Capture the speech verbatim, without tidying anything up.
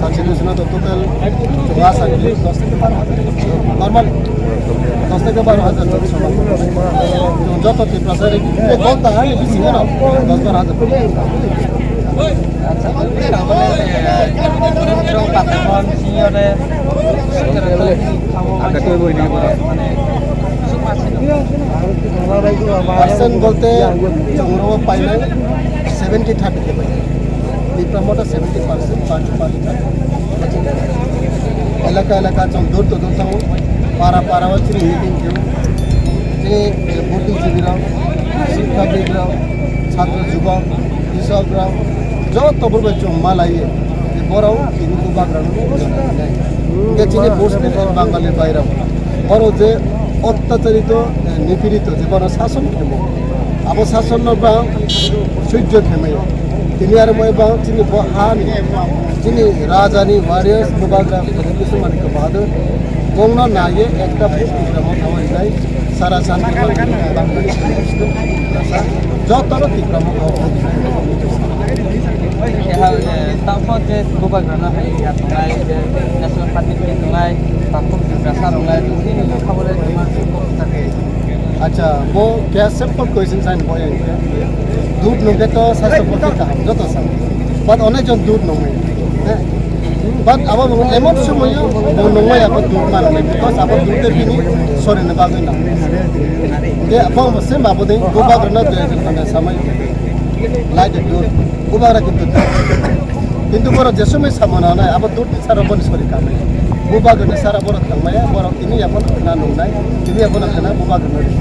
Sachini sino to total chunga sachini dos theke baro hajar. Normal. Dos theke baro hajar jot soman. Chwng joto Tiprasa rok, ek ghonta hani bisingo no dos baro hajar. Acha, tabole, eh, chwng pathakon senior re, mane, Percent bolte chwng oro painai seventy thirty ke pai. Tipra Motha seventy percent, panch panch. Elaka elaka chwng door to door thango. Para para o chini meeting khe. Chini buddhijibirok, sikkhabidrok, chhatro jubok, krishokrok, joto borok bai chwng malaiwi. Borok chini bubagrano. Hwnkhe chini Muslim and Bangali bhairok. Oro je ottacharito, eh, nipirito, je bono sason khemo. Abo sasonno bang sujjo khemayo. Tini aro moi bang chini bo hani, chini rajani warriors, bubagra, kisu mani ko bahadur. Bongno naiye ekta buk Tipra Motha o rinai, sara santi bang, jotono Tipra Motha o. Keha, eh, tamo je bubagrano hai ya tongnai, je national party ni tongnai, takhuk Tiprasa rongnai, nini khabole tongma kok ta khe. Acha, bo kya simple question sign bo yang kya. Dud nungke to sasa poti kaham, joto sa. But onek jon dud nungwi. Eh? But abo bo emon somoyo bo nungwi abo dud man, because abo dud te bini sori ne bagwi na. Ke abo bo se ma bo ding, bubagrano de samai. Lai de dud. Bubagra kintu dud. Kintu boro je somoy samana nai, abo dud ni sara boni sori kamai. Bubagrani sara boro thangmaya, boro tini yapon na nungnai, tini yapon na bubagrani.